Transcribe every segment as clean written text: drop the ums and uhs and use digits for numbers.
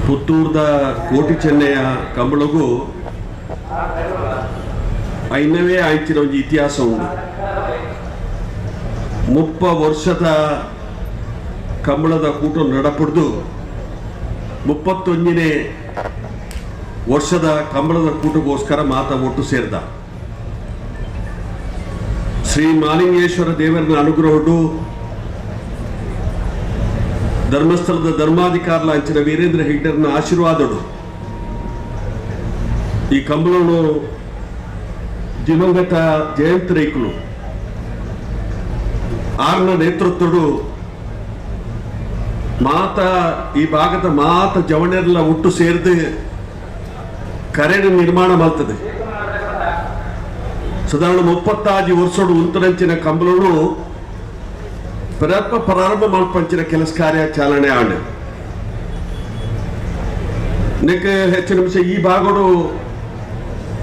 ಪುತ್ತೂರ್ದ ಕೋಟಿ ಚೆನ್ನಯ ಕಂಬಳಗು ಐನವೇ ಆಯ್ತಿನ ಒಂಜಿ ಇತಿಹಾಸ ಉಂಡು. 30 ವರ್ಷದ ಕಂಬಳದ ಕೂಟ ನಡಪುಡ್ದು 31ನೇ ವರ್ಷದ ಕಂಬಳದ ಕೂಟಗೋಸ್ಕರ ಮಾತ ಒಟ್ಟು ಸೇರ್ದ. ಶ್ರೀ ಮಾಲಿಂಗೇಶ್ವರ ದೇವರನ ಅನುಗ್ರಹಡು, ಧರ್ಮಸ್ಥಳದ ಧರ್ಮಾಧಿಕಾರಲ ಅಂಚಿನ ವೀರೇಂದ್ರ ಹೆಗ್ಡರ್ನ ಆಶೀರ್ವಾದಡು ಈ ಕಂಬಳನು ದಿವಂಗತ ಜಯಂತ್ ರೈಕುಲು ಆರ್ನ ನೇತೃತ್ವಡು ಮಾತ ಈ ಭಾಗದ ಮಾತ ಜವಣೆಲ್ಲ ಒಟ್ಟು ಸೇರಿದು ಕರೆಡು ನಿರ್ಮಾಣ ಮಾಡ್ತದೆ. ಸಾಧಾರಣ 36 ವರ್ಷಡು ಉಂತರಂಚಿನ ಕಂಬಳನು ಪ್ರಯತ್ನ ಪ್ರಾರಂಭ ಮಲ್ಪಂಚಿನ ಕೆಲಸ ಕಾರ್ಯ ಚಾಲನೆ ಆಂಡ್. ನೆಕ್ ಹೆಚ್ಚು ನಿಮಿಷ ಈ ಭಾಗಡು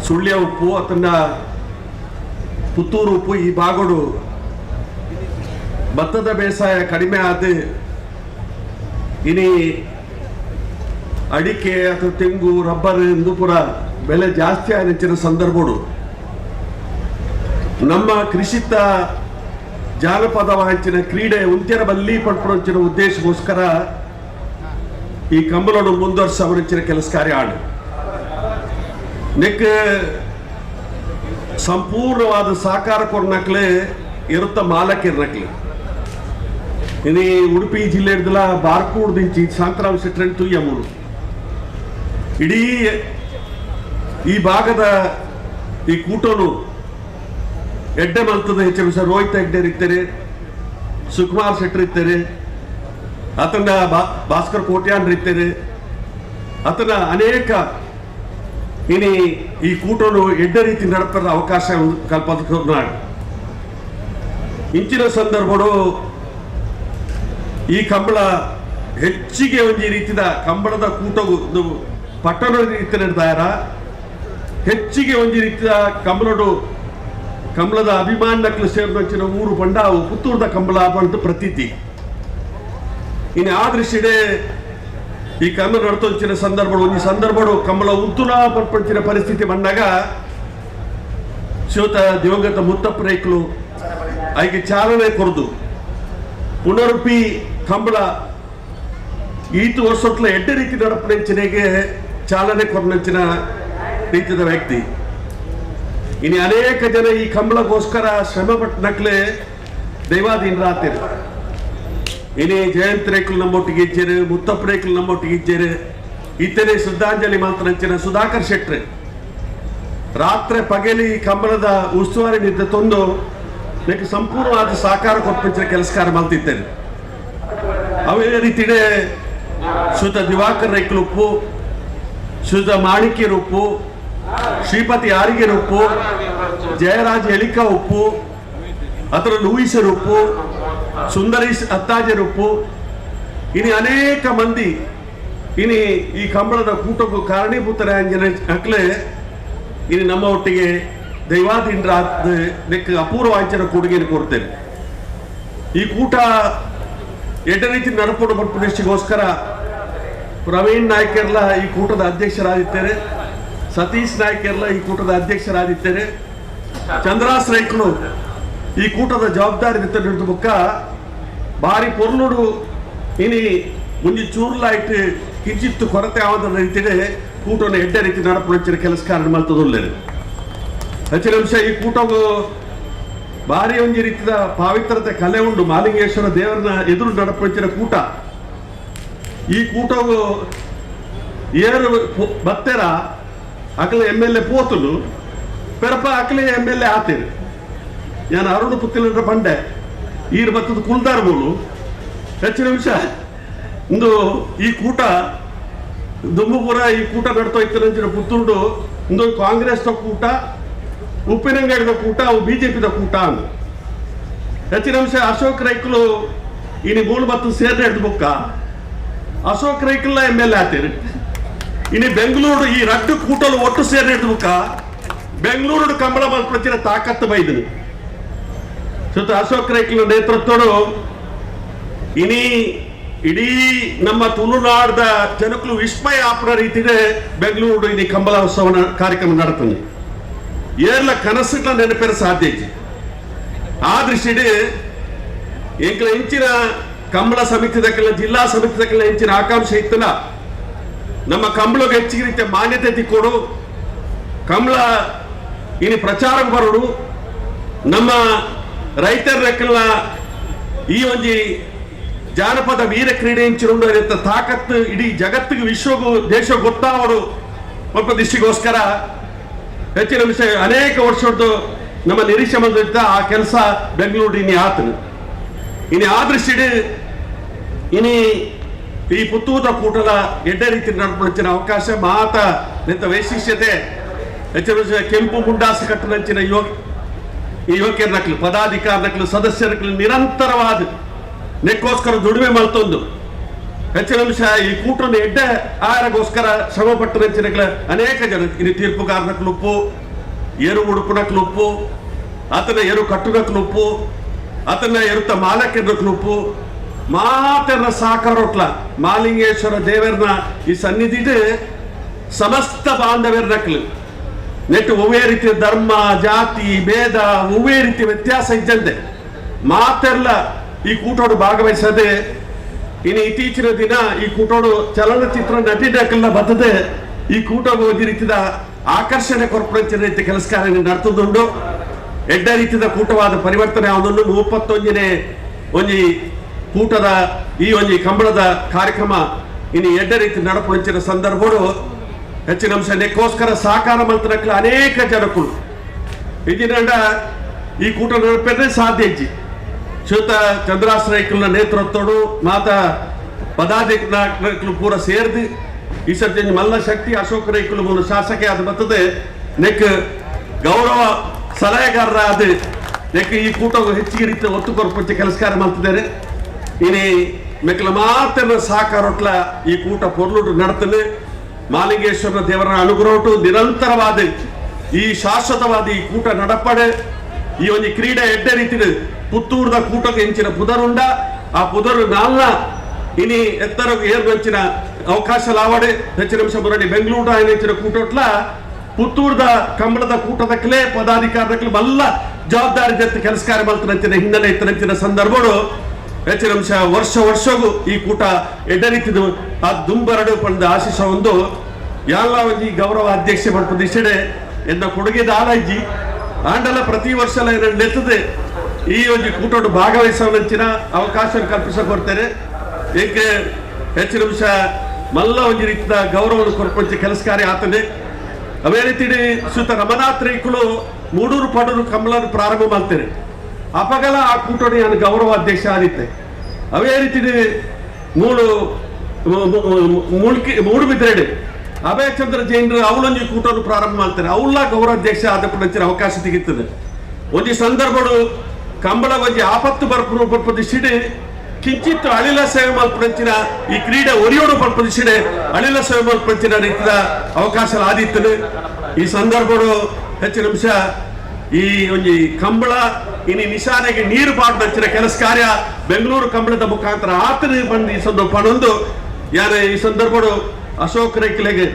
ಸುಳ್ಯ ಉಪ್ಪು ಅತನ್ನ ಪುತ್ತೂರು ಉಪ್ಪು. ಈ ಭಾಗಡು ಭತ್ತದ ಬೇಸಾಯ ಕಡಿಮೆ ಆದ ಇನಿ ಅಡಿಕೆ ಅಥವಾ ತೆಂಗು, ರಬ್ಬರ್ ಎಂದು ಪೂರ ಬೆಲೆ ಜಾಸ್ತಿ ಆದ ಸಂದರ್ಭಡು ನಮ್ಮ ಕೃಷಿತ ಜಾನಪದ ವಾಂಚಿನ ಕ್ರೀಡೆ ಉಂತ್ಯರ ಬಲ್ಲಿ ಪಡ್ಪುರಂಚಿನ ಉದ್ದೇಶಕ್ಕೋಸ್ಕರ ಈ ಕಂಬಳನ್ನು ಮುಂದುವರ್ಸವರಂಚಿನ ಕೆಲಸ ಕಾರ್ಯ ಆಡು. ನೆಕ್ ಸಂಪೂರ್ಣವಾದ ಸಹಕಾರ ಕೊರ್ನಕ್ಲೆ ಇರುತ್ತ ಮಾಲಕಿರ್ನಕ್ಲೆ. ಇನಿ ಉಡುಪಿ ಜಿಲ್ಲೆ ಹಿಡ್ದಲ ಬಾರ್ಕೂಡ್ ದಿಂಚಿ ಶಾಂತರಾಮ್ ಶೆಟ್ರನ್ ತುಯ್ಯಮೂರು ಇಡೀ ಈ ಭಾಗದ ಈ ಕೂಟನು ಎಡ್ಡೆ ಮಲ್ತದ. ಹೆಚ್ಚು ಸರ್ ರೋಹಿತ್ ಹೆಗ್ಡೆ ಇರ್ತಾರೆ, ಸುಕುಮಾರ್ ಶೆಟ್ಟರ್ ಇರ್ತಾರೆ, ಆತನ ಭಾಸ್ಕರ್ ಕೋಟ್ಯಾನ್ ಇರ್ತಾರೆ, ಆತನ ಅನೇಕ ಇನಿ ಈ ಕೂಟನು ಎಡ್ಡೆ ರೀತಿ ನಡಪದ ಅವಕಾಶ ಕಲ್ಪನಾಡು. ಇಂಚಿನ ಸಂದರ್ಭಡು ಈ ಕಂಬಳ ಹೆಚ್ಚಿಗೆ ಒಂಜಿ ರೀತಿದ ಕಂಬಳದ ಕೂಟವು ಪಟ್ಟಣ ರೀತಿ ನಡೆದಾರ. ಹೆಚ್ಚಿಗೆ ಒಂಜಿ ರೀತಿಯ ಕಂಬಳಡು ಕಂಬಳದ ಅಭಿಮಾನಕ್ಲು ಸೇರಿದ ಊರು ಪಂಡ ಅವು ಪುತ್ತೂರ್ದ ಕಂಬಳ ಪಂಡ ಪ್ರತೀತಿ. ಇನ್ನು ಆ ದೃಷ್ಟಿಡೆ ಈ ಕಂಬಳ ನಡ್ತೊಂಚಿನ ಸಂದರ್ಭಡು ಒಂಜಿ ಸಂದರ್ಭಡು ಕಂಬಳ ಉಂತುನಾ ಪಂಚಿನ ಪರಿಸ್ಥಿತಿ ಬಂದಾಗ ಶ್ರೀಯುತ ದಿವಂಗತ ಮುತ್ತಪ್ಪ ರೈಕ್ಲು ಐಗೆ ಚಾಲನೆ ಕೊರದು ಪುನರುಪಿ ಕಂಬಳ ಈತು ವರ್ಷತ್ಲ ಎಡ್ಡೆ ರೀತಿ ನಡಪನೆಂಚಿನೆಗೆ ಚಾಲನೆ ಕೊರನಂಚಿನ ರೀತಿಯ ವ್ಯಕ್ತಿ. ಇನ್ನು ಅನೇಕ ಜನ ಈ ಕಂಬಳಗೋಸ್ಕರ ಶ್ರಮ ಪಟ್ಟನಕ್ಲೆ ದೈವಾಧೀನರಾತಿರು. ಇನಿ ಜಯಂತ್ ರೇಖಲ್ ನಮ್ಮೊಟ್ಟಿಗೆ ಇಜ್ಜೇರು, ಮುತ್ತಪ್ಪ ರೇಖಲ್ ನಮ್ಮೊಟ್ಟಿಗೆ ಇಜ್ಜೇರು. ಇತ್ತನೆ ಶ್ರದ್ಧಾಂಜಲಿ ಮಾತ್ರ ಸುಧಾಕರ್ ಶೆಟ್ರೆ ರಾತ್ರಿ ಪಗಲಿ ಕಂಬಳದ ಉಸ್ತುವಾರಿ ನಿದ್ದೆ ತಂದು ನೆಕ್ ಸಂಪೂರ್ಣವಾದ ಸಹಕಾರ ಕೊಟ್ಪಂಚಿನ ಕೆಲಸ ಕಾರ್ಯ ಮಾಡ್ತಿದ್ದೇನೆ. ಅವೇ ರೀತಿಡೆ ಶ್ರೀಯುತ ದಿವಾಕರ್ ರೈಕ್ಲುಪ್ಪು, ಶ್ರೀಯುತ ಮಾಣಿಕ್ಯ ರುಪ್ಪು, ಶ್ರೀಪತಿ ಆರಿಗೆ ರುಪ್ಪು, ಜಯರಾಜ್ ಎಳಿಕ ಉಪ್ಪು, ಅದರ ಲೂಯಿಸ ರುಪ್ಪು, ಸುಂದರೀಶ್ ಅತ್ತಾಜೆ ರುಪ್ಪು, ಇನಿ ಅನೇಕ ಮಂದಿ ಇನಿ ಈ ಕಂಬಳದ ಕೂಟಕ್ಕೂ ಕಾರಣೀಭೂತರ ಅಕ್ಲೆ ಇನಿ ನಮ್ಮ ಒಟ್ಟಿಗೆ ದೈವಾಧೀನರ ನೆಕ್ ಅಪೂರ್ವ ವಾಂಚನ ಕೊಡುಗೆಯನ್ನು ಕೊಡ್ತೇನೆ. ಈ ಕೂಟ ಎಡ್ಡ ರೀತಿ ನಡಪಡು ಪುನಶ್ಚಿಗೋಸ್ಕರ ಪ್ರವೀಣ್ ನಾಯ್ಕೆರ್ಲ ಈ ಕೂಟದ ಅಧ್ಯಕ್ಷರಾಗಿದ್ದಾರೆ, ಸತೀಶ್ ನಾಯ್ಕೆರ್ಲ ಈ ಕೂಟದ ಅಧ್ಯಕ್ಷರಾಗಿದ್ದಾರೆ. ಚಂದ್ರಾಸ್ ರೈಕ್ಲು ಈ ಕೂಟದ ಜವಾಬ್ದಾರಿ ಹಿಡಿದು ಬೊಕ್ಕ ಬಾರಿ ಪೊರ್ಲುಡು ಇನಿ ಮುಂಜಿ ಚೂರ್ಲಾಯ್ಟ್ ಕಿಂಚಿತ್ತು ಕೊರತೆ ಆವದ ರೀತಿಡೆ ಕೂಟವನ್ನು ಎಡ್ಡೆ ರೀತಿ ನಡಪುನಂಚಿನ ಕೆಲಸ ಕಾರ್ಯ ಮಲ್ತದುಲ್ಲೇರು. ಹೆಚ್ಚಿನ ಅಂಶ ಈ ಕೂಟವು ಭಾರಿ ಒಂಜಿ ರೀತಿಯ ಪಾವಿತ್ರತೆ ಕಲೆ ಉಂಡು. ಮಾಲಿಂಗೇಶ್ವರ ದೇವರನ್ನ ಎದುರು ನಡಪಂಚಿನ ಕೂಟ. ಈ ಕೂಟವು ಏರು ಬತ್ತೆರ ಅಕಲ ಎಮ್ ಎಲ್ ಎ ಪೋತುಲು ಪೆರಪ ಅಕಲೆ ಎಮ್ ಎಲ್ ಎ ಆತೇರು. ಯಾನ್ ಅರುಣ್ ಪುತ್ತಿಲರ ಪಂಡೆ, ಈರ್ ಬತ್ತದ ಕುಲ್ದಾರ್ ಮೂಲು. ಹೆಚ್ಚಿನ ವಿಷಯ ಇಂದು ಈ ಕೂಟ ದುಂಬುಪುರ ಈ ಕೂಟ ನಡ್ತೋ ಇತ್ತು ಪುತ್ತೂರುಡು. ಇಂದು ಕಾಂಗ್ರೆಸ್ ಕೂಟ, ಉಪ್ಪಿನಂಗಡಿದ ಕೂಟ, ಅವು ಬಿಜೆಪಿದ ಕೂಟ ಅಂದು. ಹೆಚ್ಚಿನ ಅಂಶ ಅಶೋಕ್ ರೈಕ್ಲು ಇನಿ ಮೂಲು ಬತ್ತು ಸೇರ್ನೆ ಹಿಡ್ದು ಬೊಕ್ಕ ಅಶೋಕ್ ರೈಕುಲ್ಲ ಎಮ್ ಎಲ್ ಎ ಆತೀರಿ. ಇನಿ ಬೆಂಗಳೂರು ಈ ರಡ್ಡು ಕೂಟಲು ಒಟ್ಟು ಸೇರ್ನೆ ಹಿಡ್ದು ಬೊಕ್ಕ ಬೆಂಗಳೂರು ಕಂಬಳ ಮಲ್ಪಂಚಿನ ತಾಕತ್ತು ಬೈದನು. ಸುತ್ತ ಅಶೋಕ್ ರೈಕ್ಲ ನೇತೃತ್ವಡು ಇನಿ ಇಡೀ ನಮ್ಮ ತುಳುನಾಡದ ಜನಕ್ಕಲು ವಿಸ್ಮಯ ಆಪುನ ರೀತಿಡೆ ಬೆಂಗಳೂರು ಇನಿ ಕಂಬಳ ಉತ್ಸವನ ಕಾರ್ಯಕ್ರಮ ನಡತದೆ. ಏರ್ಲ ಕನಸುಗಳ ನೆನಪೇರ ಸಾಧ್ಯ ಇಜ್ಜಿ. ಆ ದೃಷ್ಟಿಡ್ ಎಂಕ್ಲ ಇಂಚಿನ ಕಂಬಳ ಸಮಿತಿ ದಕ್ಕಲ, ಜಿಲ್ಲಾ ಸಮಿತಿ ದಕ್ಕಲ ಇಂಚಿನ ಆಕಾಂಕ್ಷೆ ಇತ್ತಲ್ಲ, ನಮ್ಮ ಕಂಬಳಗೆ ಹೆಚ್ಚಿಗೆ ರೀತಿಯ ಮಾನ್ಯತೆ ತಿಕ್ಕೋಡು, ಕಂಬಳ ಇನಿ ಪ್ರಚಾರ ಬರೋಡು, ನಮ್ಮ ರೈತರ ರೆಕ್ಕಲ ಈ ಒಂಜಿ ಜಾನಪದ ವೀರ ಕ್ರೀಡೆ ಇಂಚಿನುಂಡು, ಅದರ ತಾಕತ್ತು ಇಡೀ ಜಗತ್ತಿಗೆ, ವಿಶ್ವಗೂ, ದೇಶ ಗೊತ್ತಾವಡು ಸ್ವಲ್ಪ ದೃಷ್ಟಿಗೋಸ್ಕರ ಹೆಚ್ಚಿನ ವಿಷಯ ಅನೇಕ ವರ್ಷದ್ದು ನಮ್ಮ ನಿರೀಕ್ಷೆ ಬಂದಿದ್ದ ಆ ಕೆಲಸ ಬೆಂಗಳೂರು ಇನಿ ಆತನು. ಇನಿ ಆ ದೃಷ್ಟಿಡ್ ಇನಿ ಈ ಪುತ್ತೂರ ಕೂಟದ ಎಡ್ಡೆ ರೀತಿ ನಡ್ಪಡಿಸಿನ ಅವಕಾಶ ಮಾತ ನಿಂತ ವೈಶಿಷ್ಟ್ಯತೆ. ಹೆಚ್ಚಿನ ವಿಷಯ ಕೆಂಪು ಮುಂಡಾಸು ಕಟ್ಟನಂಚಿನ ಈ ಯುವಕಿಯರ ನಕಲು, ಪದಾಧಿಕಾರಿ ನಕಲು, ಸದಸ್ಯರ ನಕಲು ನಿರಂತರವಾದ ನೆಕ್ಕೋಸ್ಕರ ದುಡಿಮೆ ಮಲ್ತೊಂದು ಹೆಚ್ಚಿನ ಅಂಶ ಈ ಕೂಟನ ಎಡ್ಡೆ ಆಹಾರಗೋಸ್ಕರ ಶ್ರಮ ಪಟ್ಟು ಅನೇಕ ಜನ. ಇನ್ನು ತೀರ್ಪುಗಾರನ ಕ್ಲುಪ್ಪು, ಏರು ಉಡುಪುನ ಕ್ಲುಪ್ಪು, ಆತನ ಏರು ಕಟ್ಟುನ ಕ್ಲುಪ್ಪು, ಆತನ ಎರುತ್ತ ಮಾಲಕರ ಕ್ಲುಪ್ಪು, ಮಾತೆರ್ನ ಸಾಕಾರೊಟ್ಲ ಮಾಲಿಂಗೇಶ್ವರ ದೇವರನ ಈ ಸನ್ನಿಧಿಡ್ ಸಮಸ್ತ ಬಾಂಧವ್ಯರ ನಕಲು ನೆಟ್ಟು ಒವ್ವೇ ರೀತಿಯ ಧರ್ಮ, ಜಾತಿ, ಭೇದ, ಒವ್ವೇ ರೀತಿಯ ವ್ಯತ್ಯಾಸ ಇದ್ದಂತೆ ಮಾತೆಲ್ಲ ಈ ಕೂಟೋಡು ಭಾಗವಹಿಸದೆ ಇನ್ನು ಇತ್ತೀಚಿನ ದಿನ ಈ ಕೂಟೋಡು ಚಲನಚಿತ್ರ ನಟಿನಕಲ್ನ ಬತ್ತದೆ ಈ ಕೂಟೋಗ ಒಂದು ರೀತಿಯ ಆಕರ್ಷಣೆ ಕೊರ್ಪೊರೇಷನ್ ರೀತಿ ಕೆಲಸ ಕಾರ್ಯ ನಡ್ತದುಂಡು. ಎಡ್ಡ ರೀತಿಯ ಕೂಟವಾದ ಪರಿವರ್ತನೆ ಆವೊಂದುಂಡು. 31ನೇ ಒಂಜಿ ಕೂಟದ ಈ ಒಂಜಿ ಕಂಬಳದ ಕಾರ್ಯಕ್ರಮ ಇನ್ನು ಎಡ್ಡ ರೀತಿ ನಡಪುಂಚಿನ ಸಂದರ್ಭಡು ಹೆಚ್ಚಿನ ಅಂಶ ನೆಕ್ಕೋಸ್ಕರ ಸಹಕಾರ ಮಲ್ತನಕ್ಲ ಅನೇಕ ಜನಕ್ಕಳು ಇದಿನಂಡ ಈ ಕೂಟ ನಡಪೇನೆ ಸಾಧ್ಯ ಇಜ್ಜಿ. ಶ್ರೀಯುತ ಚಂದ್ರಾಶ್ರಯಕುಲ್ನ ನೇತೃತ್ವಡು ಮಾತ ಪದಾಧಿಕಾರಿಗಳು ಪೂರ ಸೇರ್ದು ಈ ಸರ್ತಿ ಮಲ್ಲ ಶಕ್ತಿ ಅಶೋಕ ರೈಕುಲು ಮೂಲ ಶಾಸಕೆ ಅದು ಬರ್ತದೆ. ನೆಕ್ ಗೌರವ ಸಲಹೆಗಾರರ ಅದು ನೆಕ್ ಈ ಕೂಟ ಹೆಚ್ಚಿಗೆ ರೀತಿ ಒತ್ತು ಕೊರಪಂಚ ಕೆಲಸ ಕಾರ್ಯ ಮಾಡ್ತಿದ್ದಾರೆ. ಇನಿ ಮೆಕ್ಕಲ ಮಾತ್ರ ಸಹಕಾರೊಟ್ಲ ಈ ಕೂಟ ಪೊರ್ಲುಟು ನಡ್ತದೆ. ಮಾಲಿಂಗೇಶ್ವರ ದೇವರ ಅನುಗ್ರಹಟು ನಿರಂತರವಾದ ಈ ಶಾಶ್ವತವಾದ ಈ ಕೂಟ ನಡಪಡೆ. ಈ ಒಂದು ಕ್ರೀಡೆ ಎಡ್ಡೆ ರೀತಿ ಪುತ್ತೂರ್ದ ಕೂಟಕ್ಕೆ ಹೆಂಚಿನ ಪುದರುಂಡ, ಆ ಪುದರು ನಾಲ್ನ ಇನಿ ಎತ್ತರ ಏರ್ ಹೆಂಚಿನ ಅವಕಾಶ ಲಾವಡೆ. ಹೆಚ್ಚಿನ ಅಂಶ ಬರಡಿ ಬೆಂಗಳೂರು ಹೆಚ್ಚಿನ ಕೂಟೊಟ್ಲ ಪುತ್ತೂರ್ದ ಕಂಬಳದ ಕೂಟದ ಕ್ಲೇ ಪದಾಧಿಕಾರಿಗಳು ಬಲ್ಲ ಜವಾಬ್ದಾರಿ ಜೊತೆ ಕೆಲಸ ಕಾರ್ಯ ಮಲ್ತನಂಚಿನ ಹಿನ್ನೆಲೆ ಇತ್ತನಂಚಿನ ಸಂದರ್ಭಗಳು. ಹೆಚ್ಚಿನ ಅಂಶ ವರ್ಷ ವರ್ಷಗೂ ಈ ಕೂಟ ಎಡ್ಡೆ ರೀತಿದು ಆ ದುಂಬರಡು ಪಂಡ ಆಶಿಷ ಒಂದು ಯಾಲ್ಲ ಒಂಜಿ ಗೌರವ ಅಧ್ಯಕ್ಷ ಪಡ್ಪು ದಿಶೆಡೆ ಎನ್ನ ಕೊಡುಗೆ ದಾಲಾಜಿ ಆಂಡಲ ಪ್ರತಿ ವರ್ಷ ನೆತ್ತದೆ ಈ ಒಂಜಿ ಕೂಟೋಡು ಭಾಗವಹಿಸುವಂಚಿನ ಅವಕಾಶ ಕಲ್ಪಿಸ ಕೊಡ್ತಾರೆ. ಏಕೆ ಹೆಚ್ಚಿನ ಅಂಶ ಮಲ್ಲ ಒಂಜಿ ರೀತಿಯ ಗೌರವವನ್ನು ಕೊರ್ಪಂಚ ಕೆಲಸ ಕಾರ್ಯ ಆತದೆ. ಅವೇ ರೀತಿ ಶ್ರೀಯುತ ರಮನಾಥ್ ರೈಕುಲು ಮೂಡೂರು ಪಡೂರು ಕಂಬಳನ್ನು ಪ್ರಾರಂಭ ಮಾಡ್ತಾರೆ. ಅಪಗಲ ಆ ಕೂಟೋಡಿ ನಾನು ಗೌರವ ಅಧ್ಯಕ್ಷ ಆದಿತ್ತೆ. ಅವೇ ರೀತಿ ಮೂಡು ಮೂಳ್ಕಿ ಮೂಡುಬಿದ್ರೆಡೆ ಅಭಯಚಂದ್ರ ಜೈನರು ಅವಳೊಂದು ಕೂಟವನ್ನು ಪ್ರಾರಂಭ ಮಾಡ್ತಾರೆ. ಅವಳ ಗೌರವಾಧ್ಯಕ್ಷ ಆದ ಅವಕಾಶ ತೆಗಿತದೆ. ಒಂಜಿ ಸಂದರ್ಭಡು ಕಂಬಳ ಒಂಜಿ ಆಪತ್ತು ಬರ್ಪುನ ಪಲ್ಪದ ಕಿಂಚಿತ್ತು ಅಳಿಲ ಸೇವೆ ಮಲ್ಪುನಂಚಿನ ಈ ಕ್ರೀಡೆ ಒರಿಯೋಡು ಪಲ್ಪದ ಅಳಿಲ ಸೇವೆ ಮಲ್ಪುನಂಚಿನ ರೀತಿಯ ಅವಕಾಶ ಆದಿತ್ತನು. ಈ ಸಂದರ್ಭಡು ಹೆಚ್ಚಿನ ಅಂಶ ಈ ಒಂಜಿ ಕಂಬಳ ಇನಿ ನಿಶಾನೆಗೆ ನೀರು ಪಾಡ್ದಂಚಿನ ಕೆಲಸ ಕಾರ್ಯ ಬೆಂಗಳೂರು ಕಂಬಳದ ಮುಖಾಂತರ ಆತನ ಬಂದು ಈ ಸಂದರ್ಭ ಪಣೊಂದು ಯಾರ ಈ ಸಂದರ್ಭಡು ಅಶೋಕ್ ರೈಕ್ಲೆಗೆ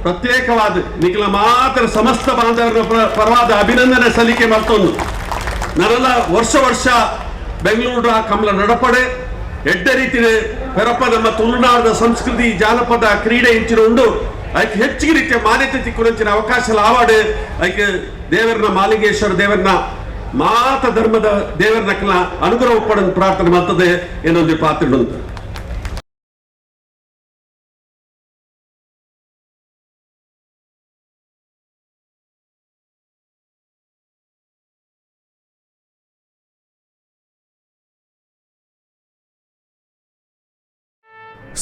ಪ್ರತ್ಯೇಕವಾದ ನಿಖಿಲ ಮಾತ್ರ ಸಮಸ್ತ ಬಾಂಧವರ ಪರವಾದ ಅಭಿನಂದನೆ ಸಲ್ಲಿಕೆ ಮಾಡ್ತೊಂದು ನಾನೆಲ್ಲ ವರ್ಷ ವರ್ಷ ಬೆಂಗಳೂರು ಕಮಲ ನಡಪಡೆ ಎಡ್ಡೆ ರೀತಿ ಪೆರಪ್ಪ ನಮ್ಮ ತುಳುನಾಡದ ಸಂಸ್ಕೃತಿ, ಜಾನಪದ ಕ್ರೀಡೆ ಇಂಚಿನ ಉಂಡು. ಅದಕ್ಕೆ ಹೆಚ್ಚಿಗೆ ರೀತಿಯ ಮಾನ್ಯತೆ ತಿಕ್ಕುನಂಚಿನ ಅವಕಾಶ ಲಾವಾಡು. ಅದಕ್ಕೆ ದೇವರನ್ನ, ಮಾಲಿಂಗೇಶ್ವರ ದೇವರನ್ನ, ಮಾತ ಧರ್ಮದ ದೇವರನ್ನ ಅನುಗ್ರಹ ಒಪ್ಪಡನ್ನು ಪ್ರಾರ್ಥನೆ ಮಾಡ್ತದೆ ಏನೊಂದು ಪಾತ್ರ.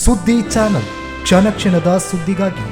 ಸುದ್ದಿ ಚಾನಲ್, ಕ್ಷಣ ಕ್ಷಣದ ಸುದ್ದಿಗಾಗಿ.